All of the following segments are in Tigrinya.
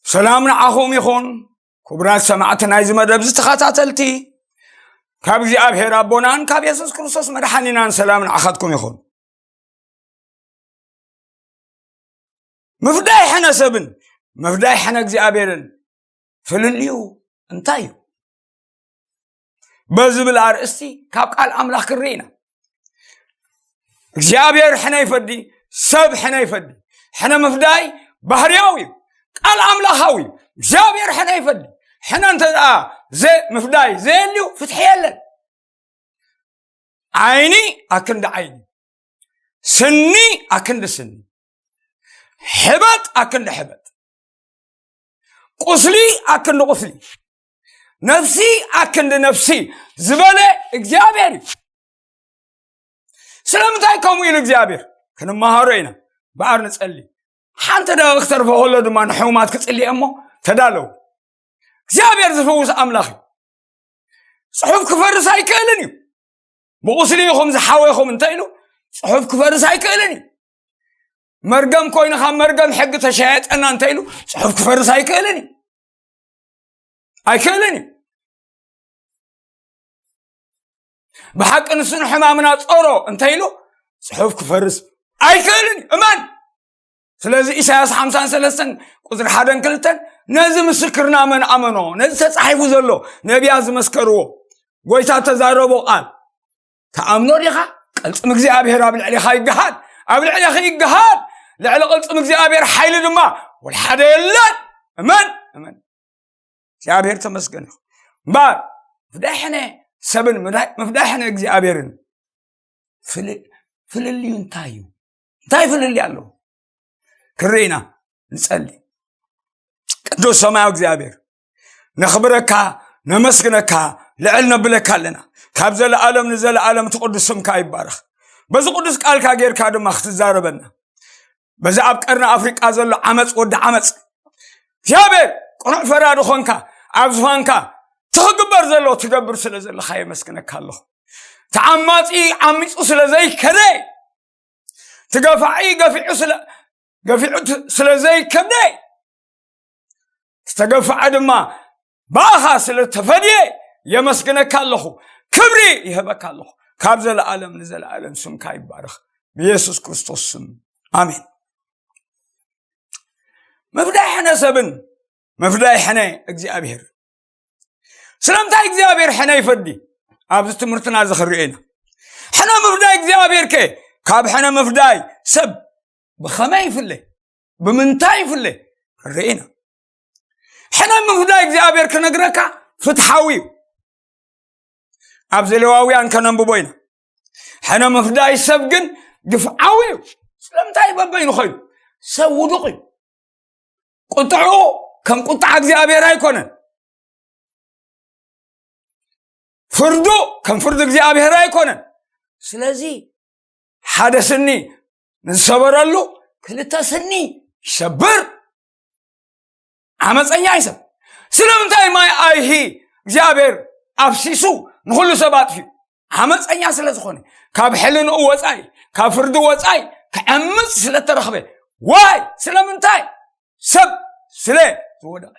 ሰላም ንዓኹም ይኹን። ክቡራት ሰማዕቲ ናይዚ መደብ ዝተኸታተልቲ፣ ካብ እግዚኣብሔር ኣቦናን ካብ የሱስ ክርስቶስ መድሓኒናን ሰላም ንዓኻትኩም ይኹን። ምፍዳይ ሕነ ሰብን ምፍዳይ ሕነ እግዚኣብሔርን ፍልልዩ እንታይ እዩ? በዝብል ኣርእስቲ ካብ ቃል ኣምላኽ ክንርኢ ኢና። እግዚኣብሔር ሕነ ይፈዲ፣ ሰብ ሕነ ይፈዲ። ሕነ ምፍዳይ ባህርያዊ እዩ፣ ቃል ኣምላኻዊ እዩ። እግዚኣብሔር ሕነ ይፈዲ። ሕነ እንተ ደኣ ዘ-፣ ምፍዳይ ዘየልዩ ፍትሒ የለን። ዓይኒ ኣክንዲ ዓይኒ፣ ስኒ ኣክንዲ ስኒ፣ ሕበጥ ኣክንዲ ሕበጥ፣ ቁስሊ ኣክንዲ ቁስሊ፣ ነፍሲ ኣክንዲ ነፍሲ ዝበለ እግዚኣብሔር እዩ። ስለምንታይ ከምኡ ኢሉ እግዚኣብሔር? ክንመሃሮ ኢና። በኣር ንጸሊ። ሓንቲ ደቂ ክተርፎ ከሎ ድማ ንሕሙማት ክጽሊ እሞ ተዳለዉ። እግዚኣብሔር ዝፍውስ ኣምላኽ እዩ። ጽሑፍ ክፈርስ ኣይክእልን እዩ። ብቁስሊ ኢኹም ዝሓወይኹም እንተ ኢሉ ጽሑፍ ክፈርስ ኣይክእልን እዩ። መርገም ኮይኑ ካብ መርገም ሕጊ ተሸያየጠና እንተ ኢሉ ጽሑፍ ክፈርስ ኣይክእልን እዩ። ኣይክእልን እዩ። ብሓቂ ንሱ ንሕማምና ጾሮ እንተ ኢሉ ጽሑፍ ክፈርስ ኣይክእልን እዩ። እመን። ስለዚ ኢሳያስ ሓምሳን ሰለስተን ቁጽሪ ሓደን ክልተን፣ ነዚ ምስክርና መን ኣመኖ? ነዚ ተጻሒፉ ዘሎ ነቢያት ዝመስከርዎ፣ ጎይታ ተዛረቦ ቃል ተኣምኖ ዲኻ? ቅልጽም እግዚኣብሔር ኣብ ልዕሌኻ ይገሃድ፣ ኣብ ልዕሌኺ ይገሃድ። ልዕሊ ቅልጽም እግዚኣብሔር ሓይሊ ድማ ወላ ሓደ የለን። እመን፣ እመን። እግዚኣብሔር ተመስገን ይኹን። እምበኣር ምፍዳይ ሕነ ሰብን ምፍዳይ፣ ምፍዳይ ሕነ እግዚኣብሔርን ፍል-፣ ፍልልዩ እንታይ እዩ? እንታይ ፍልልይ ኣለዎ? ክርኢ ኢና። ንጸሊ። ቅዱስ ሰማያዊ እግዚኣብሔር፣ ነኽብረካ፣ ነመስግነካ፣ ልዕል ነብለካ ኣለና። ካብ ዘለኣለም ንዘለኣለም እቲ ቅዱስ ስምካ ይባረኽ። በዚ ቅዱስ ቃልካ ጌርካ ድማ ክትዛረበና፣ በዚ ኣብ ቀርኒ ኣፍሪቃ ዘሎ ዓመፅ ወዲ ዓመፅ፣ እግዚኣብሔር ቅኑዕ ፈራዲ ኾንካ ኣብ ዝፋንካ ትኽግበር ዘሎ ትገብር ስለ ዘለኻ የመስግነካ ኣለኹ። ተዓማፂ ዓሚፁ ስለ ዘይከደ፣ ትገፋዒ ገፊዑ ስለ፣ ገፊዑ ት-፣ ስለ ዘይከደ፣ ዝተገፍዐ ድማ ብኣኻ ስለ ተፈድየ የመስግነካ ኣለኹ፣ ክብሪ ይህበካ ኣለኹ። ካብ ዘለኣለም ንዘለኣለም ስምካ ይባረኽ፣ ብየሱስ ክርስቶስ ስም፣ ኣሜን። ምፍዳይ ሕነ ሰብን ምፍዳይ ሕነ እግዚኣብሔር። ስለምንታይ እግዚኣብሔር ሕነ ይፈዲ? ኣብዚ ትምህርትና እዚ ክንሪኦ ኢና። ሕነ ምፍዳይ እግዚኣብሔር ከ ካብ ሕነ ምፍዳይ ሰብ ብኸመይ ይፍለ? ብምንታይ ይፍለ? ክንርኢ ኢና። ሕነ ምፍዳይ እግዚኣብሔር ክነግረካ ፍትሓዊ እዩ። ኣብ ዘሌዋውያን ከነንብቦ ኢና። ሕነ ምፍዳይ ሰብ ግን ግፍዓዊ እዩ። ስለምንታይ በበይኑ ኾይኑ? ሰብ ውዱቕ እዩ። ቁጥዑ ከም ቁጥዓ እግዚኣብሔር ኣይኮነን። ፍርዱ ከም ፍርዲ እግዚኣብሔር ኣይኮነን። ስለዚ ሓደ ስኒ ንዝሰበረሉ ክልተ ስኒ ይሰብር። ዓመፀኛ እዩ ሰብ። ስለምንታይ ማይ ኣይሂ እግዚኣብሔር ኣፍሲሱ ንኹሉ ሰብ ኣጥፊኡ? ዓመፀኛ ስለ ዝኾነ፣ ካብ ሕልንኡ ወፃኢ፣ ካብ ፍርዲ ወፃኢ ክዐምፅ ስለ ተረኽበ። ዋይ! ስለምንታይ? ሰብ ስለ ዝወደቐ።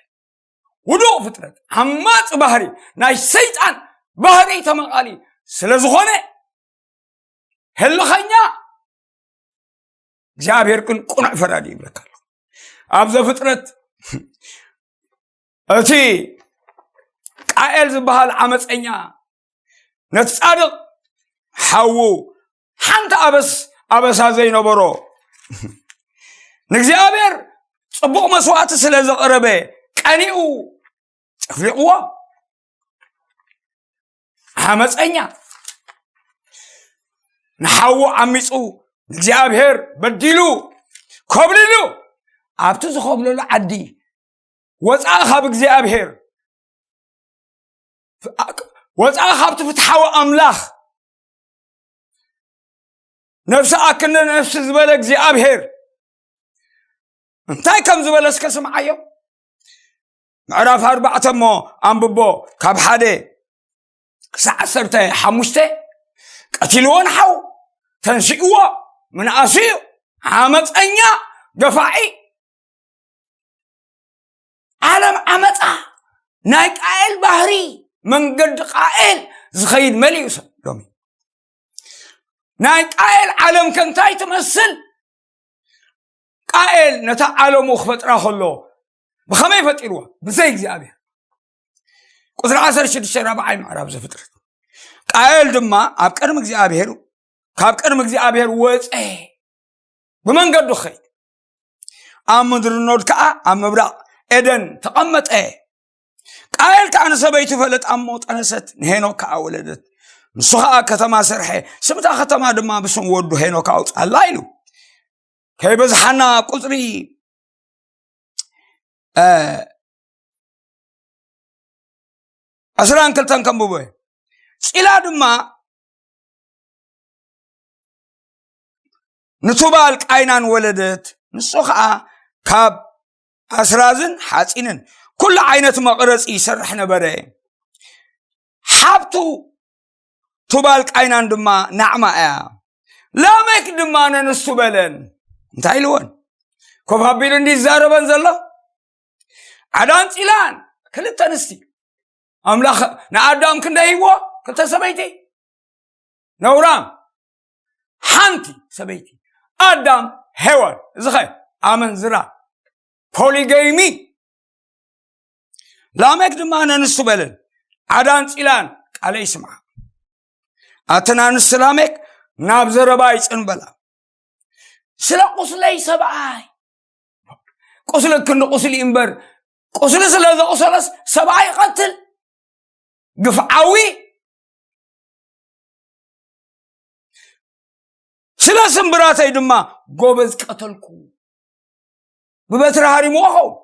ውዱቕ ፍጥረት፣ ዓማፂ ባህሪ፣ ናይ ሰይጣን ባህሪ ተመቓሊ ስለ ዝኾነ፣ ህልኸኛ እግዚኣብሔር ግን ቅኑዕ ፈራዲ ይብለካ ኣሎ። ኣብ ዘፍጥረት እቲ ቃኤል ዝበሃል ዓመፀኛ ነቲ ጻድቕ ሓዉ ሓንቲ ኣበስ-፣ ኣበሳ ዘይነበሮ ንእግዚኣብሔር ጽቡቕ መስዋእቲ ስለ ዘቕረበ ቀኒኡ ጨፍሊቕዎ። ዓመፀኛ ንሓዉ ዓሚፁ ንእግዚኣብሔር በዲሉ ኮብሊሉ ኣብቲ ዝኮብለሉ ዓዲ ወፃኢ ካብ እግዚኣብሔር፣ ወፃኢ ካብቲ ፍትሓዊ ኣምላኽ፣ ነፍሲ ኣክለ ነፍሲ ዝበለ እግዚኣብሔር እንታይ ከም ዝበለ እስከ ስምዓዮ። ምዕራፍ ኣርባዕተ እሞ ኣንብቦ፣ ካብ ሓደ ክሳዕ ዓሰርተ ሓሙሽተ። ቀቲልዎ ንሓው፣ ተንሲእዎ፣ ምንኣሱ እዩ። ዓመፀኛ፣ ገፋዒ፣ ዓለም ዓመፃ፣ ናይ ቃኤል ባህሪ፣ መንገዲ ቃኤል ዝኸይድ መሊኡ ሰብ ሎሚ። ናይ ቃኤል ዓለም ከ እንታይ ትመስል? ቃኤል ነታ ዓለሙ ክፈጥራ ከሎ ብኸመይ ፈጢርዋ? ብዘይ እግዚኣብሔር። ቁፅሪ ዓሰርተ ሽዱሽተ፣ ራብዓይ ምዕራፍ ዘፍጥረት። ቃኤል ድማ ኣብ ቅድሚ እግዚኣብሔር፣ ካብ ቅድሚ እግዚኣብሔር ወፀ፣ ብመንገዱ ኸይድ። ኣብ ምድሪ ኖድ ከዓ ኣብ ምብራቕ ኤደን ተቐመጠ። ቃየል ከዓ ንሰበይቱ ፈለጣ እሞ ጠነሰት፣ ንሄኖክ ከዓ ወለደት። ንሱ ከዓ ከተማ ሰርሐ፣ ስምታ ከተማ ድማ ብስም ወዱ ሄኖክ ኣውፅኣላ ኢሉ። ከይበዝሓና ቁፅሪ እ፣ ዕስራን ክልተን ከንብቦ እየ። ፂላ ድማ ንቱባል ቃይናን ወለደት። ንሱ ኸዓ ካብ ኣስራዝን ሓፂንን ኩሉ ዓይነት መቕረፂ ይሰርሕ ነበረ። ሓብቱ ቱባል ቃይናን ድማ ናዕማ እያ። ላሜክ ድማ ነንስቱ በለን። እንታይ ኢልወን? ኮፍ ኣቢሉ እንዲ ይዛረበን ዘሎ? ዓዳን ፂላን ክልተ ኣንስቲ። ኣምላኽ ንኣዳም ክንደይ ሂብዎ? ክልተ ሰበይቲ። ነውራም ሓንቲ ሰበይቲ። ኣዳም ሄዋን። እዚ ኸ ኣመንዝራ፣ ፖሊገይሚ። ላሜክ ድማ ነንስቱ በለን፣ ዓዳን ፂላን ቃለይ ስምዓ። ኣተን ኣንስቲ ላሜክ ናብ ዘረባይ ፅን በላ። ስለ ቁስለይ ሰብኣይ፣ ቁስሊ ክንዲ ቁስሊ እምበር፣ ቁስሊ ስለ ዘቑሰለስ ሰብኣይ ይቐትል፣ ግፍዓዊ። ስለ ስምብራተይ ድማ ጎበዝ ቀተልኩ። ብበትሪ ሃሪምዎ ኸውን።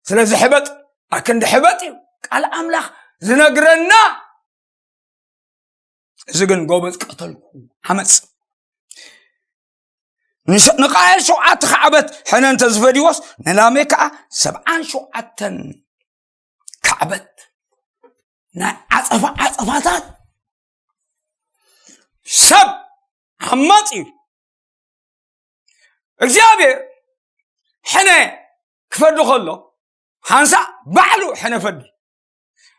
ስለዚ ሕበጥ ኣክንዲ ሕበጥ እዩ ቃል ኣምላኽ ዝነግረና። እዚ ግን ጎበዝ ቀተልኩ፣ ዓመፅ። ንስ-፣ ንቃየል ሸውዓተ ካዕበት ሕነ እንተዝፈድይዎስ፣ ንላሜ ከዓ ሰብዓን ሸውዓተን ካዕበት። ናይ ዓፀፋ ዓፀፋታት። ሰብ ዓማፅ እዩ። እግዚኣብሔር ሕነ ክፈዲ ከሎ፣ ሓንሳእ ባዕሉ ሕነ ፈዲ፣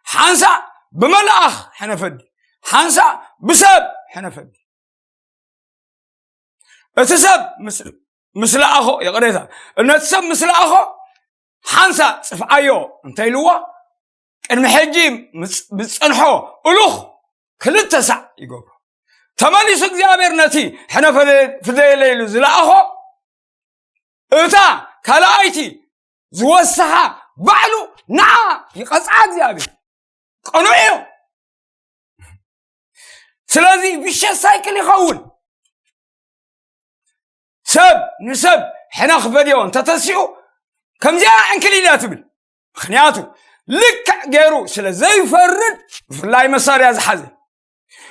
ሓንሳእ ብመልኣኽ ሕነ ፈዲ፣ ሓንሳእ ብሰብ ሕነ ፈዲ። እቲ ሰብ ምስ፣ ምስ ለኣኾ፣ ይቕሬታ፣ ነቲ ሰብ ምስ ለኣኾ፣ ሓንሳእ ጽፍዓዮ እንተኢልዎ፣ ቅድሚ ሕጂ ምስ፣ ዝጸንሖ እሉኽ ክልተ ሳዕ ይገብሮ። ተመሊሱ እግዚኣብሔር ነቲ ሕነ ፍደ-፣ ፍደየለይ ኢሉ ዝለኣኾ፣ እታ ካልኣይቲ ዝወሰኻ ባዕሉ ንዓ ይቐጽዓ እግዚኣብሔር። ቅኑዕ እዩ። ስለዚ ቪሸስ ሳይክል ይኸውን። ሰብ ንሰብ ሕነ ክፈድዮ እንተተሲኡ፣ ከምዚኣ ዕንክሊል እያ ትብል። ምኽንያቱ ልክዕ ገይሩ ስለ ዘይፈርድ፣ ብፍላይ መሳርያ ዝሓዘ፣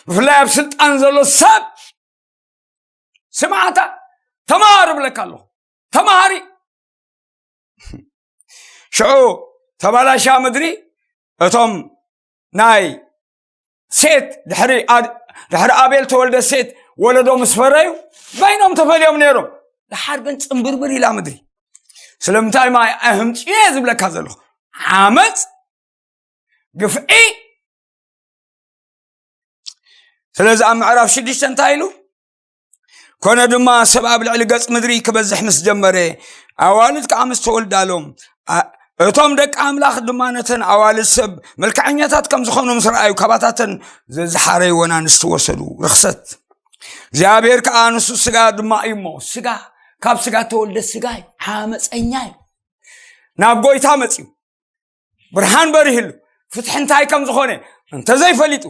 ብፍላይ ኣብ ስልጣን ዘሎ ሰብ፣ ስምዓታ፣ ተምሃር እብለካ ኣለኹ። ተምሃሪ። ሽዑ ተባላሻ ምድሪ፣ እቶም ናይ ሴት ድሕሪ ኣድ-፣ ድሕሪ ኣቤል ተወልደ ሴት ወለዶ ምስ ፈረዩ፣ በይኖም ተፈልዮም ነይሮም። ደሓር ግን ጽምብርብር ኢላ ምድሪ። ስለምንታይ ማይ ኣህምጭ እየ ዝብለካ ዘለኹ? ዓመፅ፣ ግፍዒ። ስለዚ ኣብ ምዕራፍ ሽዱሽተ እንታይ ኢሉ? ኮነ ድማ ሰብ ኣብ ልዕሊ ገጽ ምድሪ ክበዝሕ ምስ ጀመረ፣ ኣዋልድ ከኣ ምስ ተወልዳሎም፣ ኣ-፣ እቶም ደቂ ኣምላኽ ድማ ነተን ኣዋልድ ሰብ መልክዐኛታት ከም ዝኾኑ ምስ ረኣዩ፣ ካባታተን ዘዝሓረይወን ኣንስቲ ወሰዱ። ርኽሰት። እግዚኣብሔር ከኣ ንሱ ስጋ ድማ እዩ እሞ፣ ስጋ፣ ካብ ስጋ ተወልደ ስጋ እዩ፣ ዓመፀኛ እዩ። ናብ ጎይታ መፅዩ። ብርሃን በሪህሉ፣ ፍትሒ እንታይ ከም ዝኾነ እንተዘይፈሊጡ፣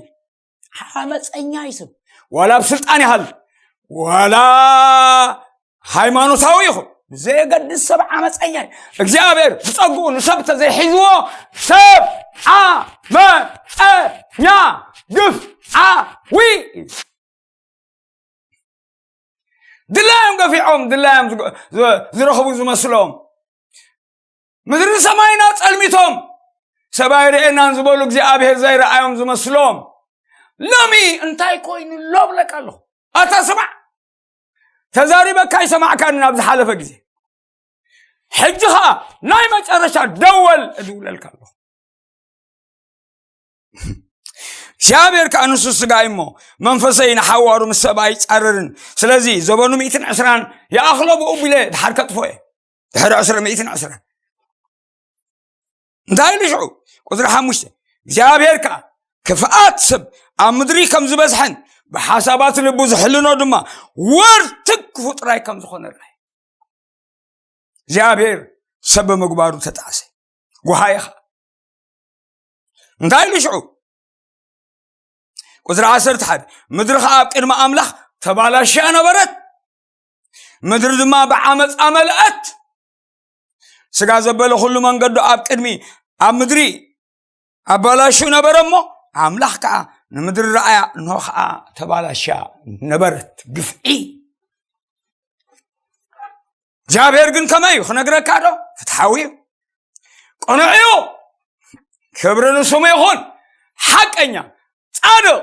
ዓመፀኛ እዩ ሰብ። ዋላ ኣብ ስልጣን ይሃሉ፣ ዋላ ሃይማኖታዊ ይኹን፣ ብዘየገድስ ሰብ ዓመፀኛ እዩ። እግዚኣብሔር ብፀግኡ ንሰብ እንተዘይሒዝዎ፣ ሰብ ዓመፀኛ ግፍዓዊ እዩ። ድላዮም ገፊዖም፣ ድላዮም ዝገ-፣ ዝ-፣ ዝረኽቡ ዝመስሎም፣ ምድርን ሰማይን ኣጸልሚቶም፣ ሰብ ኣይርእየናን ዝበሉ እግዚኣብሔር ዘይረኣዮም ዝመስሎም፣ ሎሚ እንታይ ኮይኑ ኣሎ ብለካ ኣለኹ። ኣታ ስማዕ፣ ተዛሪበካ ኣይሰማዕካንን ኣብ ዝሓለፈ ግዜ። ሕጂ ኸኣ ናይ መጨረሻ ደወል እድውለልካ ኣለኹ። እግዚኣብሔር ከኣ ንሱ ስጋይ እሞ መንፈሰይ ንሓዋሩ ምስ ሰብ ኣይጻረርን። ስለዚ ዘበኑ ሚእትን ዕስራን ይኣኽሎ ብኡ ቢለ ድሓር ከጥፎ እየ። ድሕሪ ዕስራ ሚእትን ዕስራን እንታይ ኢሉ ሽዑ? ቁፅሪ ሓሙሽተ፣ እግዚኣብሔር ከኣ ክፍኣት ሰብ ኣብ ምድሪ ከም ዝበዝሐን ብሓሳባት ልቡ ዝሕልኖ ድማ ወርትግ ክፉ ጥራይ ከም ዝኾነ ርኣየ። እግዚኣብሔር ሰብ ብምግባሩ ተጣዕሰ። ጉሃ ኢኻ። እንታይ ኢሉ ሽዑ? ቁፅሪ ዓሰርተ ሓደ፣ ምድሪ ኸዓ ኣብ ቅድሚ ኣምላኽ ተባላሽያ ነበረት፣ ምድሪ ድማ ብዓመፃ መልአት። ስጋ ዘበለ ኩሉ መንገዱ ኣብ ቅድሚ ኣብ ምድሪ ኣባላሹ ነበረ እሞ ኣምላኽ ከዓ ንምድሪ ረኣያ፣ እንሆ ከዓ ተባላሽያ ነበረት። ግፍዒ። እግዚኣብሔር ግን ከመይ እዩ ክነግረካ ዶ? ፍትሓዊ እዩ፣ ቅኑዕ እዩ። ክብሪ ንስሙ ይኹን። ሓቀኛ፣ ጻድቕ፣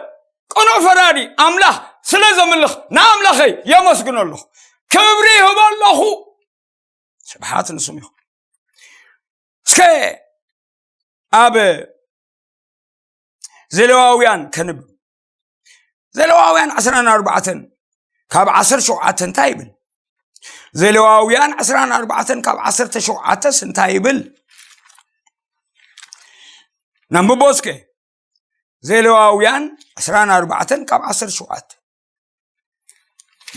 ቅኑዕ ፈራዲ ኣምላኽ ስለ ዘምልኽ ንኣምላኸይ የመስግኖ ኣለኹ፣ ክብሪ ይህቦ ኣለኹ። ስብሓት ንስሙ ይኹን። እስከ ኣብ ዘሌዋውያን ከንብብ። ዘሌዋውያን ዕስራን ኣርባዕተን ካብ ዓሰርተ ሸውዓተ እንታይ ይብል? ዘሌዋውያን ዕስራን ኣርባዕተን ካብ ዓሰርተ ሸውዓተስ እንታይ ይብል? ነንብቦ እስከ። ዘሌዋውያን ዕስራን ኣርባዕተን ካብ ዓሰርተ ሸውዓተ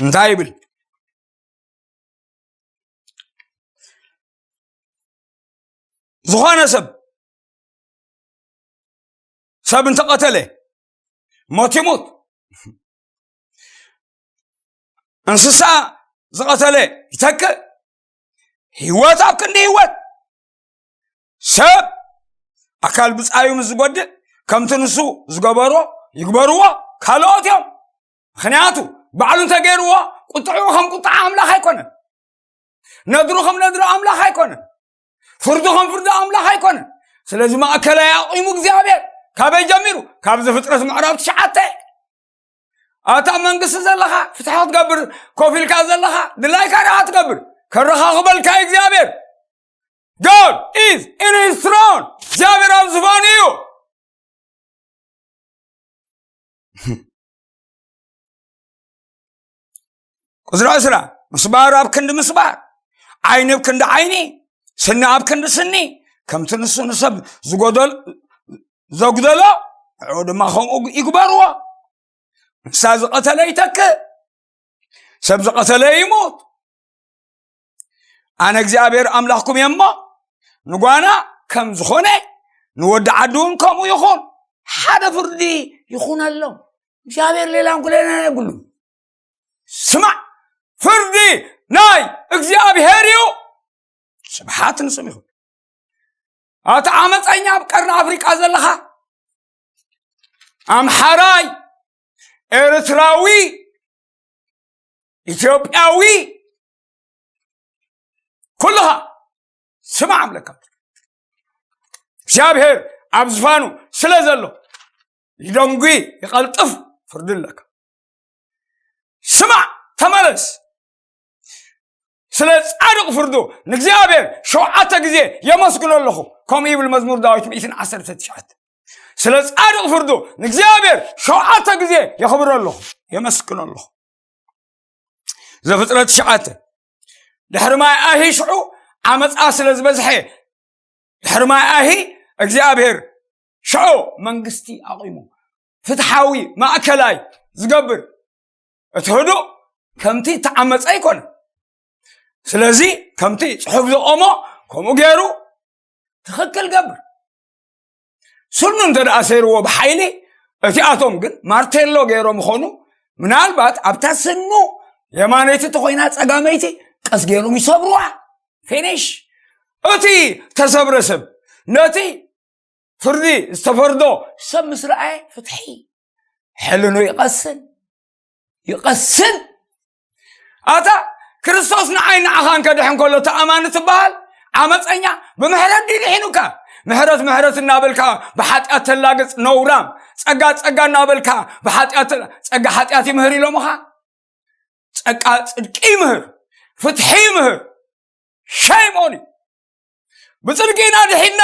እንታይ ይብል? ዝኾነ ሰብ፣ ሰብ እንተቐተለ ሞት ይሙት፣ እንስሳ ዝቐተለ ይተክእ፣ ህይወት ኣብ ክንዲ ህይወት። ሰብ ኣካል ብጻዩ ምስ ዝጎድእ ከምቲ ንሱ ዝገበሮ ይግበርዎ ካልኦት እዮም። ምኽንያቱ ባዕሉ እንተገይርዎ ቁጥዕኡ ከም ቁጥዓ ኣምላኽ ኣይኮነን፣ ነድሩ ከም ነድሪ ኣምላኽ ኣይኮነን፣ ፍርዱ ከም ፍርዲ ኣምላኽ ኣይኮነን። ስለዚ ማእከላይ ኣቑሙ እግዚኣብሔር። ካበይ ጀሚሩ? ካብ ዘፍጥረት ምዕራፍ ትሽዓተ። ኣታ መንግስቲ ዘለኻ ፍትሒ ክትገብር ኮፍ ኢልካ ዘለኻ ድላይካ ዲኻ ትገብር? ከረኻኽበልካ እዩ እግዚኣብሔር። God is in his throne። እግዚኣብሔር ኣብ ዝፋኑ እዩ። ቁፅሪ ዕስራ፣ ምስባር ኣብ ክንዲ ምስባር፣ ዓይኒ ኣብ ክንዲ ዓይኒ፣ ስኒ ኣብ ክንዲ ስኒ፣ ከምቲ ንሱ ንሰብ ዝጎደል ዘጉደሎ ንዕኡ ድማ ከምኡ ይግበርዎ። እንስሳ ዝቐተለ ይተክእ፣ ሰብ ዝቐተለ ይሙት። ኣነ እግዚኣብሔር ኣምላኽኩም እየ እሞ ንጓና ከም ዝኾነ ንወዲ ዓዲ እውን ከምኡ ይኹን፣ ሓደ ፍርዲ ይኹነሎም። እግዚኣብሔር ሌላም ኩለና የብሉ። ስማዕ፣ ፍርዲ ናይ እግዚኣብሔር እዩ። ስብሓት ንስም ይኹን። ኣቲ ዓመፀኛ ኣብ ቀርኒ ኣፍሪቃ ዘለኻ ኣምሓራይ፣ ኤርትራዊ፣ ኢትዮጵያዊ፣ ኩልኻ ስማዕ እብለካ። እግዚኣብሔር ኣብ ዝፋኑ ስለ ዘሎ ይደንጉ፣ ይቐልጥፍ፣ ፍርዲ ኣለካ። ስማዕ፣ ተመለስ። ስለ ጻድቕ ፍርዱ ንእግዚኣብሔር ሸውዓተ ግዜ የመስግኖ ኣለኹ። ከምኡ ይብል መዝሙር ዳዊት ሚእትን ዓሰርተ ትሽዓተ። ስለ ጻድቕ ፍርዱ ንእግዚኣብሔር ሸውዓተ ግዜ የኽብሮ ኣለኹ፣ የመስግኖ ኣለኹ። ዘፍጥረት ትሽዓተ። ድሕሪ ማይ ኣሂ ሽዑ ዓመፃ ስለ ዝበዝሐ፣ ድሕሪ ማይ ኣሂ እግዚኣብሔር ሽዑ መንግስቲ ኣቑሙ። ፍትሓዊ ማእከላይ ዝገብር እቲ ህዱእ ከምቲ እተዓመፀ ኣይኮነ። ስለዚ ከምቲ ጽሑፍ ዝቖሞ ከምኡ ገይሩ ትኽክል ገብር። ስኑ እንተ ደኣ ሰይርዎ ብሓይሊ፣ እቲኣቶም ግን ማርቴሎ ገይሮም ይኾኑ። ምናልባት ኣብታ ስኑ የማነይቲ ተኾይና ጸጋመይቲ ቀስ ገይሮም ይሰብርዋ። ፊኒሽ። እቲ ተሰብረ ሰብ ነቲ ፍርዲ ዝተፈርዶ ሰብ ምስ ረኣየ ፍትሒ ሕልኑ ይቐስን፣ ይቐስን። ኣታ ክርስቶስ ንዓይ ንዓኻ እንከድሕን ከሎ እቲ ኣማኒ ትበሃል ዓመፀኛ ብምሕረት ድዩ ድሒኑካ? ምሕረት ምሕረት እናበልካ ብሓጢኣት ተላግፅ ነውራም፣ ጸጋ ጸጋ እናበልካ ብሓጢኣት ተላ-፣ ጸጋ ሓጢኣት ይምህር ኢሎምኻ? ጸጋ ጽድቂ ይምህር፣ ፍትሒ ይምህር። ሸይም ኦን እዩ። ብፅድቂ ኢና ድሒና።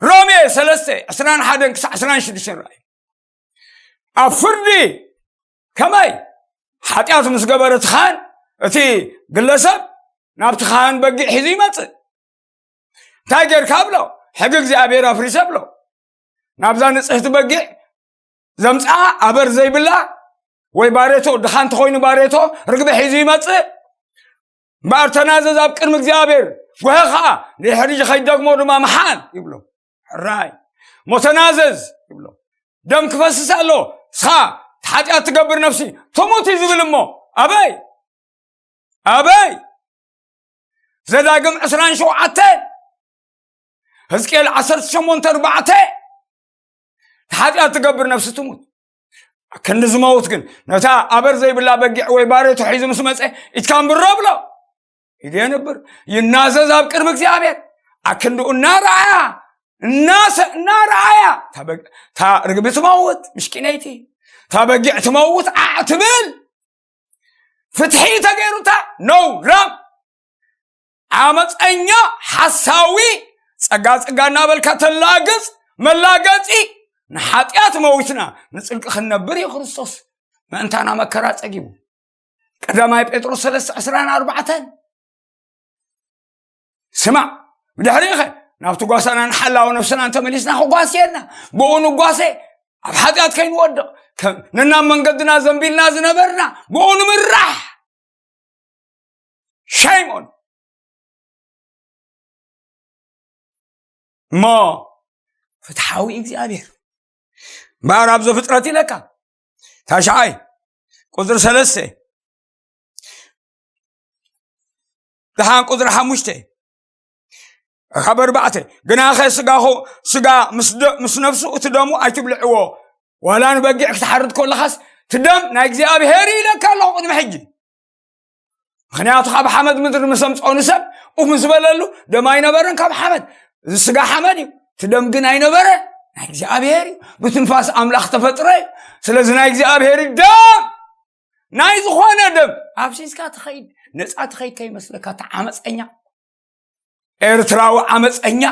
ሮሜ ሰለስተ ዕስራን ሓደን ክሳዕ ዕስራን ሽዱሽተን ርኣዩ። ኣብ ፍርዲ ከመይ ሓጢኣት ምስ ገበረ እቲ ካህን፣ እቲ ግለሰብ ናብቲ ካህን በጊዕ ሒዙ ይመፅእ። እንታይ ጌርካ ብሎ? ሕጊ እግዚኣብሔር ኣፍሪሰ ብሎ። ናብዛ ንፅህቲ በጊዕ ዘምፅኣ ኣበር ዘይብላ ወይ ባሬቶ፣ ድኻ እንተኾይኑ ባሬቶ ርግቢ ሒዙ ይመፅእ። እምበኣር ተናዘዝ ኣብ ቅድሚ እግዚኣብሔር፣ ጎሀ ኸዓ ንድሕሪ ከይደግሞ ድማ መሓል ይብሎ። ሕራይ እሞ ተናዘዝ ይብሎ። ደም ክፈስስ ኣሎ። ንስኻ ሓጢኣት ትገብር ነፍሲ ትሙት እዩ ዝብል። እሞ ኣበይ? ኣበይ? ዘዳግም ዕስራን ሸውዓተ፣ ህዝቅኤል ዓሰርተ ሸሞንተ ኣርባዕተ፣ ሓጢኣት ትገብር ነፍሲ ትሙት። ክንዲ ዝመውት ግን ነታ ኣበር ዘይብላ በጊዕ ወይ ባሬቶ ሒዙ ምስ መጸ፣ ኢድካ ኣንብሮ ብሎ። ኢደ የንብር፣ ይናዘዝ ኣብ ቅድሚ እግዚኣብሔር። ኣክንድኡ እናረኣያ፣ እናሰ-፣ እናረኣያ፣ እታ በግ-፣ እታ ርግቢ ትመውት፣ ምሽኪነይቲ። እታ በጊዕ ትመውት፣ ዓዕ ትብል። ፍትሒ ተገይሩታ፣ ነውራም። ዓመፀኛ፣ ሓሳዊ፣ ጸጋ ጸጋ እናበልካ ተላግጽ፣ መላገጺ። ንሓጢኣት መዊትና፣ ንጽድቂ ክንነብር እዩ ክርስቶስ ምእንታና መከራ ጸጊቡ። ቀዳማይ ጴጥሮስ ሰለስተ ዕስራን ኣርባዕተን። ስማዕ፣ ብድሕሪኸ ናብቲ ጓሳና ንሓላዊ ነፍስና እንተመሊስና ክጓስየና፣ ብኡ ንጓሰ፣ ኣብ ሓጢኣት ከይንወድቕ፣ ከ-፣ ነናብ መንገድና ዘንቢልና ዝነበርና፣ ብኡ ንምራሕ። ሸይም ኦን። እሞ ፍትሓዊ እግዚኣብሔር እምበኣር ኣብ ዘፍጥረት ኢለካ፣ ታሽዓይ ቁፅሪ ሰለስተ፣ ደሓን ቁፅሪ ሓሙሽተ ካብ ኣርባዕተ፣ ግናኸ ስጋኹ፣ ስጋ ምስ ደ-፣ ምስ ነፍሱ እቲ ደሙ ኣይትብልዕዎ፣ ዋላ ንበጊዕ ክትሓርድ ከለኻስ እቲ ደም ናይ እግዚኣብሔር እዩ ኢለካ ኣለኹ ቅድሚ ሕጂ። ምኽንያቱ ካብ ሓመድ ምድሪ ምስ ኣምፅኦ ንሰብ ኡፍ ምስ በለሉ፣ ደም ኣይነበረን ካብ ሓመድ፣ እዚ ስጋ ሓመድ እዩ፣ እቲ ደም ግን ኣይነበረ፣ ናይ እግዚኣብሔር እዩ፣ ብትንፋስ ኣምላኽ ተፈጥረ እዩ። ስለዚ ናይ እግዚኣብሔር እዩ ደም፣ ናይ ዝኾነ ደም ኣብሲስካ ትኸይድ፣ ነፃ ትኸይድ ከይመስለካ፣ እቲ ዓመፀኛ ኤርትራዊ ዓመፀኛ፣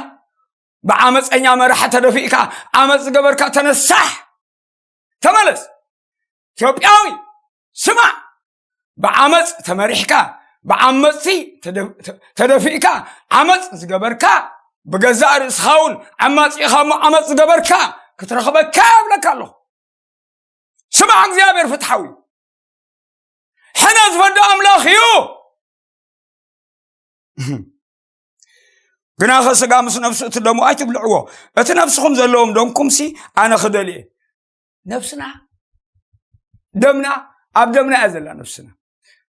ብዓመፀኛ መራሒ ተደፊእካ፣ ዓመፅ ዝገበርካ ተነሳሕ፣ ተመለስ። ኢትዮጵያዊ ስማዕ፣ ብዓመፅ ተመሪሕካ፣ ብዓመፅቲ ተደ-፣ ተ-፣ ተደፊእካ፣ ዓመፅ ዝገበርካ፣ ብገዛእ ርእስኻ እውን ዓማፂ ኢኻ እሞ ዓመፅ ዝገበርካ ክትረኽበካ እብለካ ኣለኹ። ስማዕ፣ እግዚኣብሔር ፍትሓዊ እዩ። ሕነ ዝፈዲ ኣምላኽ እዩ። ግናኸ ስጋ ምስ ነፍሱ እቲ ደሙ ኣይትብልዕዎ። እቲ ነፍስኹም ዘለዎም ደምኩምሲ ኣነ ክደልየ። ነፍስና፣ ደምና፣ ኣብ ደምና እያ ዘላ ነፍስና።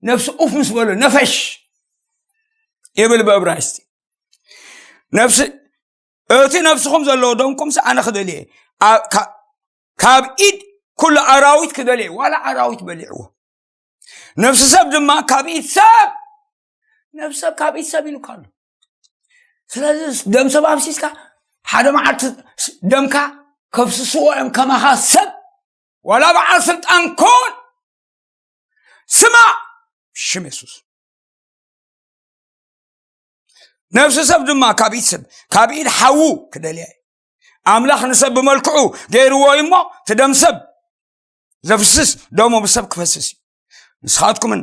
ነፍሲ ኡፍ ምስ በሎ፣ ነፈሽ ይብል ብእብራይስጢ። ነፍሲ፣ እቲ ነፍስኹም ዘለዎ ደምኩምሲ ኣነ ክደልየ። ኣ-፣ ካ-፣ ካብ ኢድ ኩሉ ኣራዊት ክደልየ፣ ዋላ ኣራዊት በሊዕዎ። ነፍሲ ሰብ ድማ ካብ ኢድ ሰብ፣ ነፍሲ ሰብ ካብ ኢድ ሰብ ኢሉካ ኣሎ። ስለዚ ደም ሰብ ኣፍሲስካ፣ ሓደ መዓልቲ ደምካ ከፍስስዎ እዮም ከማኻ ሰብ፣ ዋላ በዓል ስልጣን ኮን። ስማዕ፣ ሽም የሱስ። ነፍሲ ሰብ ድማ ካብ ኢድ ሰብ፣ ካብ ኢድ ሓዉ ክደልያ እዩ። ኣምላኽ ንሰብ ብመልክዑ ገይርዎ እዩ እሞ፣ እቲ ደም ሰብ ዘፍስስ ደሙ ብሰብ ክፈስስ እዩ። ንስኻትኩምን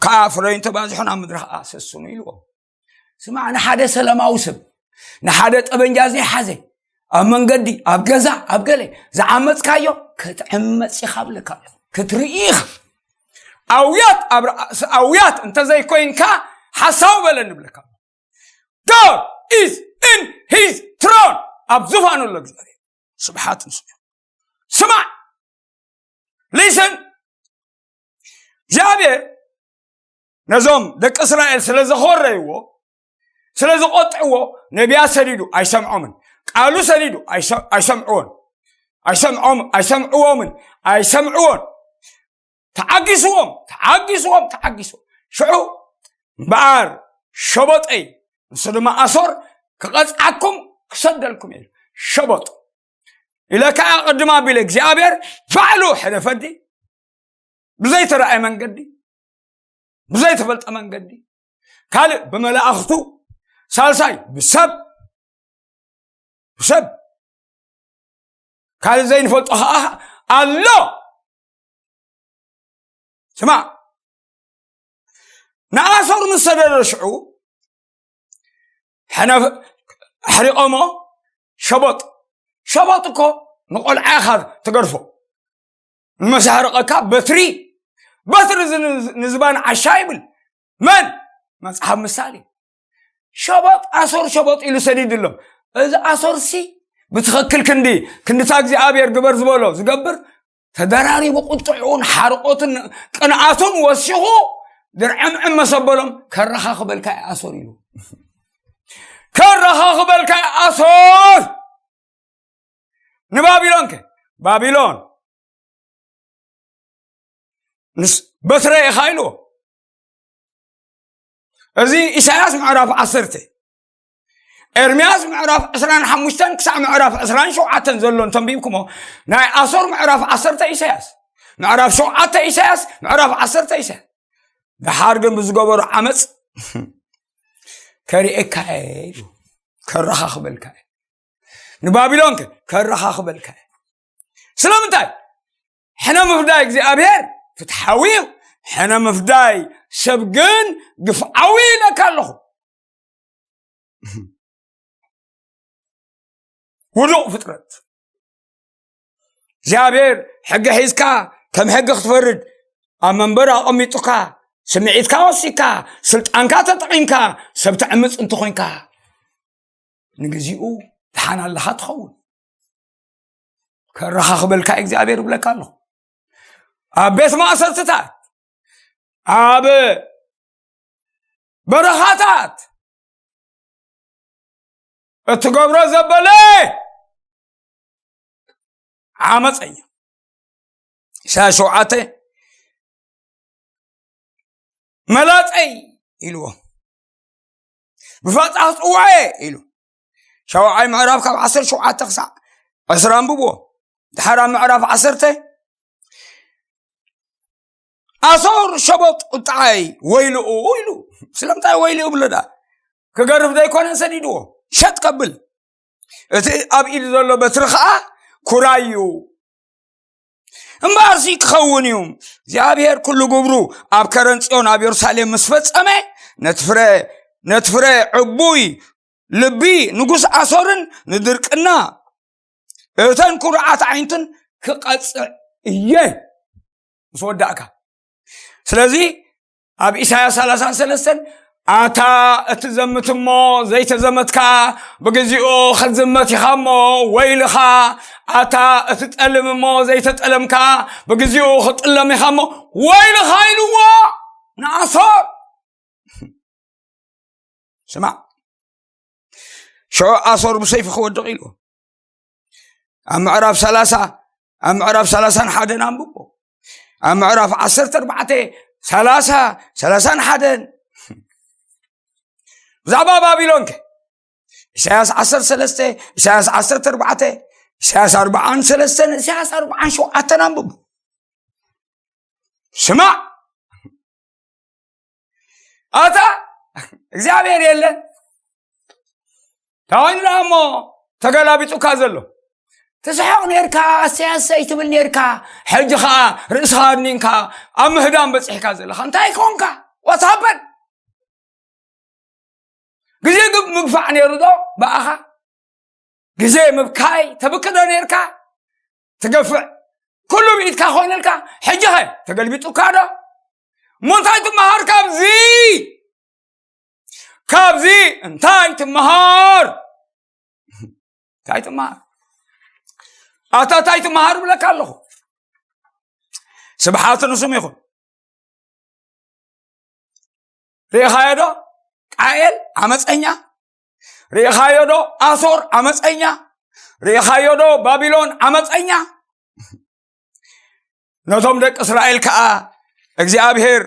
ከዓ ፍረዩን ተባዝሑን ኣብ ምድሪ ከዓ ሰስኑ ኢልዎ። ስማዕ፣ ንሓደ ሰላማዊ ሰብ፣ ንሓደ ጠበንጃ ዘይሓዘ፣ ኣብ መንገዲ፣ ኣብ ገዛ፣ ኣብ ገለ ዝዓመፅካዮ ክትዕመፅ ኢኻ እብለካ ኣለኹ። ክትርኢ ኢኻ። ኣውያት ኣብ ርእሲ ኣውያት እንተዘይኮይንካ ሓሳዊ በለኒ እብለካ ኣለኹ። God is in his throne። ኣብ ዙፋኑ ኣሎ እግዚኣብሔር። ስብሓት ንሱ። ስማዕ፣ ሊስን፣ እግዚኣብሔር ነዞም ደቂ እስራኤል ስለ ዘኾረይዎ፣ ስለ ዝቆጥዕዎ፣ ነቢያት ሰዲዱ ኣይሰምዖምን፣ ቃሉ ሰዲዱ ኣይሰ-፣ ኣይሰምዕዎን፣ ኣይሰምዖም-፣ ኣይሰምዕዎምን፣ ኣይሰምዕዎን። ተዓጊስዎም፣ ተዓጊስዎም፣ ተዓጊስዎም። ሽዑ እምበኣር ሸቦጠይ፣ ንሱ ድማ ኣሶር፣ ክቐጽዓኩም ክሰደልኩም እየ። ሸቦጥ ኢለ ከኣ ቅድም ኣቢለ እግዚኣብሔር ባዕሉ ሕለፈዲ ብዘይተረኣየ መንገዲ፣ ብዘይተፈልጠ መንገዲ፣ ካልእ ብመላእኽቱ፣ ሳልሳይ ብሰብ፣ ብሰብ፣ ካልእ ዘይንፈልጦ ኸዓ ኣሎ። ስማዕ፣ ንኣሶር ምስ ሰደዶ ሽዑ፣ ሕነ-፣ ኣሕሪቖሞ። ሸቦጥ፣ ሸቦጥ እኮ ንቖልዓ ኢኻ ትገርፎ። ንመሳሕርቐካ በትሪ፣ በትሪ እዚ ን-፣ ንዝባን ዓሻ ይብል። መን? መጽሓፍ ምሳሌ። ሸቦጥ፣ ኣሶር ሸቦጥ ኢሉ ሰዲድሎም። እዚ ኣሶርሲ ብትኽክል ክንዲ፣ ክንድታ እግዚኣብሔር ግበር ዝበሎ ዝገብር፣ ተደራሪቡ ቁጥዑን ሓርቆትን ቅንኣቱን ወሲኹ ድርዕምዕም መሰበሎም። ከረኻኽበልካ እየ ኣሶር ኢሉ። ከረኻኽበልካ እየ ኣሶር። ንባቢሎን ከ? ባቢሎን፣ ንስ-፣ በትረ ኢኻ ኢልዎ። እዚ ኢሳያስ ምዕራፍ ዓሰርተ፣ ኤርምያስ ምዕራፍ ዕስራን ሓሙሽተን ክሳዕ ምዕራፍ ዕስራን ሸውዓተን ዘሎ እንተንቢብኩሞ፣ ናይ ኣሶር ምዕራፍ ዓሰርተ ኢሳያስ፣ ምዕራፍ ሸውዓተ ኢሳያስ፣ ምዕራፍ ዓሰርተ ኢሳያስ። ደሓር ግን ብዝገበሩ ዓመፅ ከርእየካ እየ ኢሉ፣ ከረኻኽበልካ እየ። ንባቢሎን ከ ከረኻኽበልካ እየ። ስለምንታይ? ሕነ ምፍዳይ እግዚኣብሔር ፍትሓዊ እዩ፣ ሕነ ምፍዳይ ሰብ ግን ግፍዓዊ ኢለካ ኣለኹ። ውዱቕ ፍጥረት። እግዚኣብሔር ሕጊ ሒዝካ ከም ሕጊ ክትፈርድ ኣብ መንበር ኣቐሚጡካ፣ ስምዒትካ ወሲድካ፣ ስልጣንካ ተጠቒምካ ሰብ ተዕምፅ እንተኾይንካ፣ ንግዚኡ ደሓን ኣለኻ ትኸውን። ከረኻኽበልካ እግዚኣብሔር ይብለካ ኣለኹ። ኣብ ቤት ማእሰርትታት፣ ኣብ በረኻታት እትገብሮ ዘበለ ዓመፀኛ። ኢሳያስ ሸውዓተ፣ መላፀይ ኢልዎ፣ ብፋፃ ክፅውዖ እየ ኢሉ። ሻውዓይ ምዕራፍ ካብ ዓሰርተ ሸውዓተ ክሳዕ ዕስራ ኣንብብዎ። ድሓር ኣብ ምዕራፍ ዓሰርተ፣ ኣሶር ሸቦጥ ቁጥዓይ ወይልኡ ኢሉ። ስለምንታይ ወይልኡ ብሎ ደኣ? ክገርፍ ዘይኮነ ሰዲድዎ፣ ሸጥ ከብል። እቲ ኣብ ኢዱ ዘሎ በትሪ ኸዓ ኩራይ እዩ። እምበኣርሲ ክኸውን እዩ፣ እግዚኣብሔር ኩሉ ግብሩ ኣብ ከረን ጽዮን ኣብ የሩሳሌም ምስ ፈጸመ፣ ነቲ ፍረ፣ ነቲ ፍረ ዕቡይ ልቢ ንጉስ ኣሶርን ንድርቅና እተን ኩሩዓት ኣዒንቱን ክቐጽዕ እየ። ምስ ወዳእካ። ስለዚ ኣብ ኢሳያስ ሰላሳን ሰለስተን፣ ኣታ እትዘምት እሞ ዘይተዘመትካ፣ ብግዚኡ ክትዝመት ኢኻ እሞ ወይልኻ። ኣታ እትጠልም እሞ ዘይተጠለምካ፣ ብግዚኡ ክትጥለም ኢኻ እሞ ወይልኻ ኢልዎ ንኣሶር። ስማዕ፣ ሽዑ ኣሶር ብሰይፊ ክወድቕ ኢልዎ። ኣብ ምዕራፍ ሰላሳ፣ ኣብ ምዕራፍ ሰላሳን ሓደን ኣንብቦ። ኣብ ምዕራፍ ዓሰርተ ኣርባዕተ፣ ሰላሳ፣ ሰላሳን ሓደን። ብዛዕባ ባቢሎን ከ? ኢሳያስ ዓሰርተ ሰለስተ፣ ኢሳያስ ዓሰርተ ኣርባዕተ፣ ኢሳያስ ኣርብዓን ሰለስተን፣ ኢሳያስ ኣርብዓን ሸውዓተን ኣንብቡ። ስማዕ፣ ኣታ እግዚኣብሔር የለን። እንታይ ኮይኑ ደኣ እሞ ተገላቢጡካ ዘሎ? ትስሕቕ ኔርካ፣ ኣሰይ ኣሰይ ትብል ኔርካ፣ ሕጂ ኸዓ ርእስኻ ኣድኒንካ ኣብ ምህዳም በጺሕካ ዘለኻ እንታይ ኮንካ? What happened? ግዜ ግብ ምግፋዕ ኔሩ ዶ ብኣኻ? ግዜ ምብካይ ተብክዶ ኔርካ? ትገፍዕ ኩሉ ብኢድካ ኮይነልካ፣ ሕጂ ኸ ተገልቢጡካ ዶ? እሞ እንታይ ትመሃር ካብዚ? ካብዚ እንታይ ትመሃር? እንታይ ትመሃር? ኣታ እንታይ ትመሃር ብለካ ኣለኹ። ስብሓት ንስም ይኹን። ርኢኻዮ ዶ? ቃኤል ዓመፀኛ። ርኢኻዮ ዶ? ኣሶር ዓመፀኛ። ርኢኻዮ ዶ? ባቢሎን ዓመፀኛ። ነቶም ደቂ እስራኤል ከዓ እግዚኣብሔር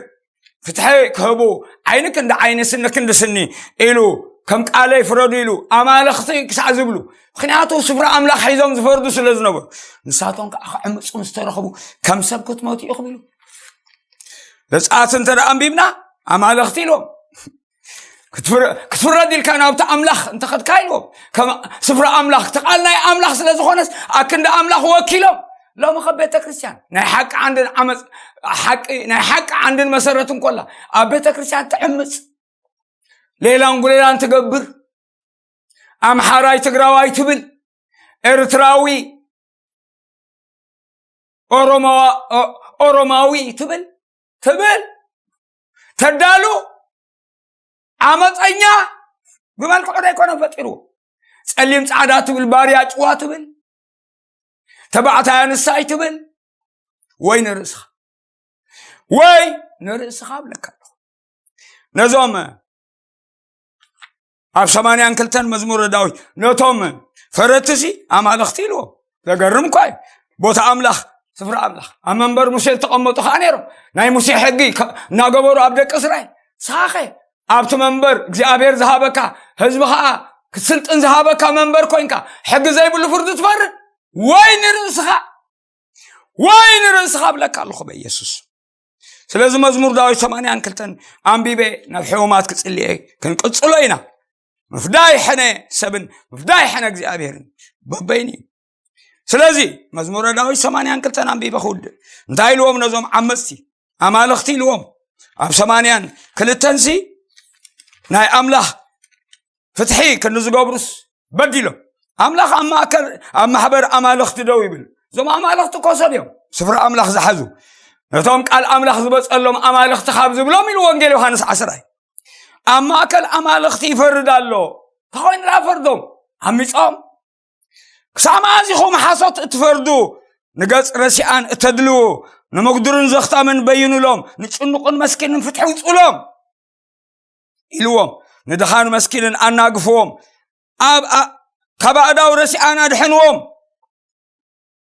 ፍትሒ ክህቡ፣ ዓይኒ ክንዲ ዓይኒ፣ ስኒ ክንዲ ስኒ ኢሉ፣ ከም ቃለይ ፍረዱ ኢሉ፣ ኣማልኽቲ ክሳዕ ዝብሉ። ምኽንያቱ ስፍራ ኣምላኽ ሒዞም ዝፈርዱ ስለ ዝነበሩ። ንሳቶም ከዓ ክዕምፁ ምስ ተረኽቡ፣ ከም ሰብ ክትሞቱ ኢኹም ኢሉ። ዘጸኣት እንተ ደኣ ኣንቢብና፣ ኣማልኽቲ ኢሎም። ክትፍረ- ክትፍረድ ኢልካ ናብቲ ኣምላኽ እንተኸድካ ኢልዎም። ከም ስፍራ ኣምላኽ፣ እቲ ቃል ናይ ኣምላኽ ስለ ዝኾነስ ኣክንዲ ኣምላኽ ወኪሎም። ሎሚ ከ ቤተ ክርስቲያን ናይ ሓቂ ዓንድን ዓመፅ ሓቂ ናይ ሓቂ ዓንድን መሰረት እንኮላ ኣብ ቤተ ክርስቲያን ትዕምፅ፣ ሌላን ጉሌላን ትገብር፣ ኣምሓራይ ትግራዋይ ትብል፣ ኤርትራዊ ኦሮማዋ- ኦ- ኦሮማዊ ትብል ትብል ተዳሉ፣ ዓመፀኛ ብመልክዑ ዘይኮነ ፈጢርዎ። ጸሊም ጻዕዳ ትብል፣ ባርያ ጭዋ ትብል፣ ተባዕታይ ኣንስታይ ትብል። ወይ ንርእስኻ ወይ ንርእስኻ እብለካ ኣለኹ። ነዞም ኣብ ሰማንያን ክልተን መዝሙረ ዳዊት ነቶም ፈረትሲ ኣማልኽቲ ኢልዎም። ዘገርም እኳ እዩ። ቦታ ኣምላኽ፣ ስፍራ ኣምላኽ፣ ኣብ መንበር ሙሴ ዝተቐመጡ ከዓ ነይሮም። ናይ ሙሴ ሕጊ ከ- እናገበሩ ኣብ ደቂ እስራኤል። ንስኻኸ ኣብቲ መንበር እግዚኣብሔር ዝሃበካ፣ ህዝቢ ከዓ ክትስልጥን ዝሃበካ መንበር ኮይንካ ሕጊ ዘይብሉ ፍርዲ ትፈርድ? ወይ ንርእስኻ ወይ ንርእስኻ እብለካ ኣለኹ በኢየሱስ። ስለዚ መዝሙር ዳዊት ሰማንያን ክልተን ኣንቢበ ናብ ሕሙማት ክጽልየ ክንቅጽሎ ኢና። ምፍዳይ ሕነ ሰብን ምፍዳይ ሕነ እግዚኣብሔርን በበይኑ እዩ። ስለዚ መዝሙረ ዳዊት ሰማንያን ክልተን ኣንቢበ ክውድእ። እንታይ ኢልዎም ነዞም ዓመፅቲ ኣማልኽቲ ኢልዎም? ኣብ ሰማንያን ክልተንሲ ናይ ኣምላኽ ፍትሒ ክንዲ ዝገብሩስ በዲሎም። ኣምላኽ ኣብ ማእከል ኣብ ማሕበር ኣማልኽቲ ደው ይብል። እዞም ኣማልኽቲ እኮ ሰብ እዮም፣ ስፍራ ኣምላኽ ዝሓዙ። ነቶም ቃል ኣምላኽ ዝበጸሎም ኣማልኽቲ ካብ ዝብሎም ኢሉ ወንጌል ዮሃንስ ዓስራይ። ኣብ ማእከል ኣማልኽቲ ይፈርድ ኣሎ። እንታይ ኮይኑ ደኣ ፈርዶም? ዓሚጾም። ክሳብ መኣዝ ኢኹም ሓሶት እትፈርዱ? ንገጽ ረሲኣን እተድልዉ፣ ንምጉድርን ዘኽታምን በይኑሎም፣ ንጭኑቕን መስኪንን ፍትሒ ውጹሎም ኢልዎም፣ ንድኻን መስኪንን ኣናግፍዎም፣ ኣብ ኣ- ካብ ኣእዳው ረሲኣን ኣድሕንዎም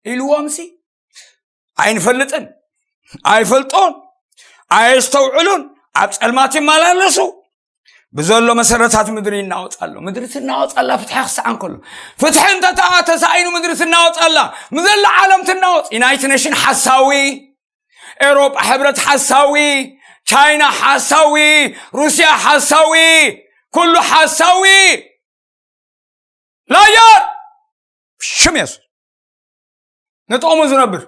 ኢልዎም ሲ ኣይንፈልጥን፣ ኣይፈልጡን፣ ኣየስተውዕሉን፣ ኣብ ጸልማት ይመላለሱ። ብዘሎ መሰረታት ምድሪ ይናወጽ ኣሎ። ምድሪ ትናወጽ ኣላ ፍትሒ ክሰኣን ከሎ። ፍትሒ እንተተኣ ተሳኢኑ ምድሪ ትናወጽ ኣላ። ምዘላ ዓለም ትናወጽ። ዩናይትድ ኔሽን ሓሳዊ፣ ኤውሮጳ ሕብረት ሓሳዊ፣ ቻይና ሓሳዊ፣ ሩስያ ሓሳዊ፣ ኩሉ ሓሳዊ። ላያር ሽም የሱስ ንጥቕሙ ዝነብር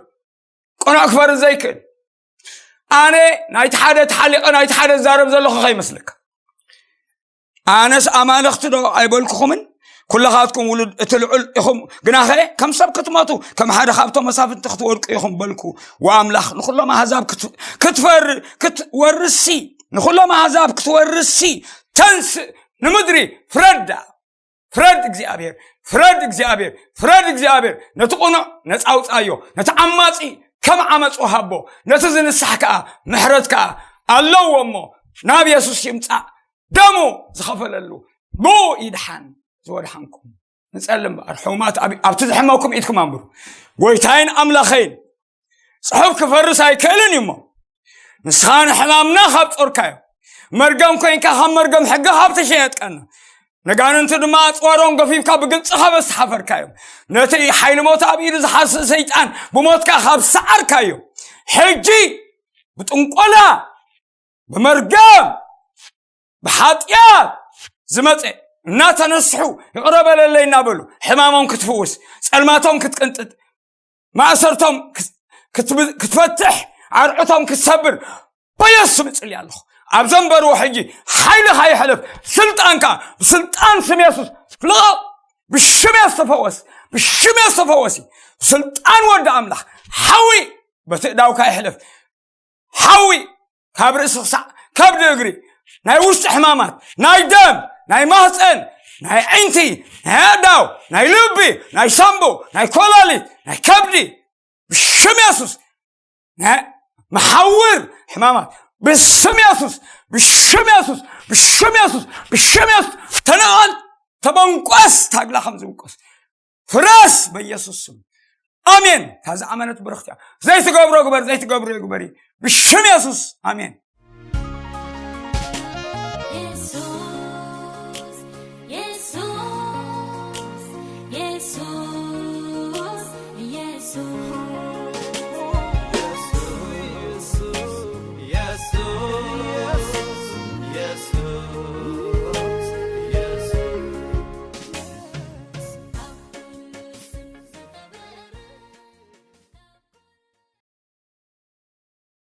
ቅኑዕ ክፈርድ ዘይክእል። ኣነ ናይቲ ሓደ ተሓሊቐ ናይቲ ሓደ ዝዛረብ ዘለኹ ከይመስለካ። ኣነስ ኣማልኽቲ ዶ ኣይበልኩኹምን? ኩለኻትኩም ውሉድ እቲ ልዑል ኢኹም። ግናኸ ከም ሰብ ክትመቱ፣ ከም ሓደ ካብቶም መሳፍንቲ ክትወድቁ ኢኹም በልኩ። ወኣምላኽ ንኹሎም ኣህዛብ ክት- ክትፈር ክትወርስሲ ንኹሎም ኣህዛብ ክትወርስሲ ተንስእ፣ ንምድሪ ፍረዳ። ፍረድ እግዚኣብሔር፣ ፍረድ እግዚኣብሔር፣ ፍረድ እግዚኣብሔር። ነቲ ቅኑዕ ነፃ ኣውፅኣዮ፣ ነቲ ዓማፂ ከም ዓመፁ ሃቦ፣ ነቲ ዝንሳሕ ከዓ ምሕረት ከዓ ኣለዎ እሞ ናብ የሱስ ይምፃእ። ደሙ ዝኸፈለሉ ብኡ ይድሓን። ዝወድሓንኩም ንፀሊ እምበኣር ሕሙማት ኣብ- ኣብቲ ዝሕመኩም ኢድኩም ኣንብሩ። ጎይታይን ኣምላኸይን፣ ጽሑፍ ክፈርስ ኣይክእልን እዩ እሞ፣ ንስኻ ንሕማምና ካብ ጾርካዮ፣ መርገም ኮይንካ ካብ መርገም ሕጊ ካብ ተሸየጥካና፣ ነጋንንቲ ድማ ኣጽዋሮም ገፊፍካ ብግልጺ ካብ ኣስተሓፈርካዮም፣ ነቲ ሓይሊ ሞት ኣብ ኢዱ ዝሓስእ ሰይጣን ብሞትካ ካብ ሰዓርካዮ፣ ሕጂ ብጥንቆላ፣ ብመርገም፣ ብሓጢኣት ዝመጸ እናተነስሑ ይቕረ በለለይ እናበሉ ሕማሞም ክትፍውስ፣ ጸልማቶም ክትቅንጥጥ፣ ማእሰርቶም ክት- ክትብ- ክትፈትሕ፣ ኣርዑቶም ክትሰብር በየሱስ ስም እጽሊ ኣለኹ። ኣብ ዘንበርዎ ሕጂ ሓይልኻ ይሕለፍ። ስልጣንካ ብስልጣን ስም የሱስ ልቐቕ። ብሽም የሱስ ተፈወስ። ብሽም የሱስ ተፈወሲ። ብስልጣን ወዲ ኣምላኽ ሓዊ በቲ እዳውካ ይሕለፍ። ሓዊ ካብ ርእሲ ክሳዕ ከብዲ እግሪ፣ ናይ ውሽጢ ሕማማት፣ ናይ ደም፣ ናይ ማህፀን፣ ናይ ዓይንቲ፣ ናይ ኣእዳው፣ ናይ ልቢ፣ ናይ ሳምቡ፣ ናይ ኮላሊት፣ ናይ ከብዲ ብሽም የሱስ ናይ መሓውር ሕማማት ብስም የሱስ ብሽም የሱስ ብሽም የሱስ ብሽም የሱስ ተነቐል፣ ተበንቆስ፣ ታግላ ከም ዝብቆስ ፍረስ በኢየሱስ ስም። ኣሜን። እታ ዝኣመነት ብርኽቲ እያ። ዘይትገብሮ ግበር፣ ዘይትገብሮ ግበሪ። ብሽም የሱስ ኣሜን።